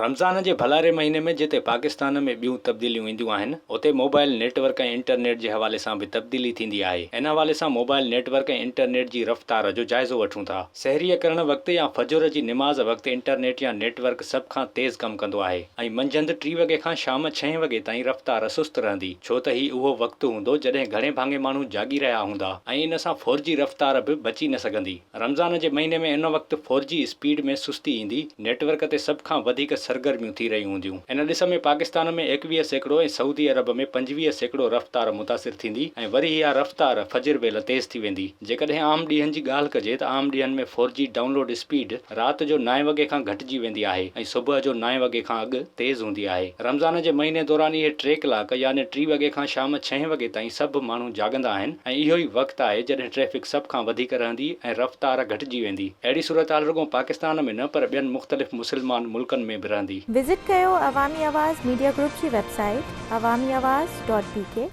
رمضان جي ڀلاري مهيني ۾ جتي پاڪستان ۾ ٻيون تبديليون اينديون آهن، اتي موبائل نيٽ ورڪ ۽ انٽرنيٽ جي حوالي سان به تبديلي ٿيندي آهي. ان حوالي سان موبائل نيٽ ورڪ ۽ انٽرنيٽ جي رفتار جو جائزو وٺون ٿا. سحريء ڪرڻ وقت يا فجر جي نماز وقت انٽرنيٽ يا نيٽ ورڪ سڀ کان تيز ڪم ڪندو آهي ۽ منجهند ٽي وڳي کان شام ڇهين وڳي تائين رفتار سست رهندي ڇو ته هي اهو وقت هوندو جڏهن گهڻي ڀاڱي ماڻهو جاڳي رهيا هوندا ۽ ان سان فور جي رفتار به بچي نه سگهندي. رمضان جي مهيني ۾ ان وقت فور جي اسپيڊ ۾ سستي ايندي، نيٽ ورڪ تي سڀ کان وڌيڪ سرگرميون ٿي رهيون هونديون. ان ڏس ۾ پاڪستان ۾ 21% ۽ سعودي عرب ۾ 25% رفتار متاثر ٿيندي ۽ وري اها رفتار فجر ويل تيز ٿي ويندي. جيڪڏهن عام ڏينهن جي ڳالهه ڪجي ته عام ڏينهن ۾ فور جي ڊائونلوڊ اسپيڊ رات جو نائين وڳي کان گهٽجي ويندي آهي ۽ صبح جو نائين وڳي کان اڳ تيز هوندي آهي. رمضان جي مهيني دوران اهي ٽي ڪلاڪ يعني ٽي وڳي کان شام ڇهين وڳي تائين سڀ ماڻهو جاڳندا آهن ۽ اهو ئي وقت آهي جڏهن ٽريفڪ سڀ کان وڌيڪ رهندي ۽ رفتار گهٽجي ويندي. اهڙي صورتحال رڳو پاڪستان ۾ نه پر ٻين مختلف مسلمان ملڪن ۾ به رهندي. وزٽ ڪيو عوامي آواز ميڊيا گروپ جي website Awami Awaz dot B K.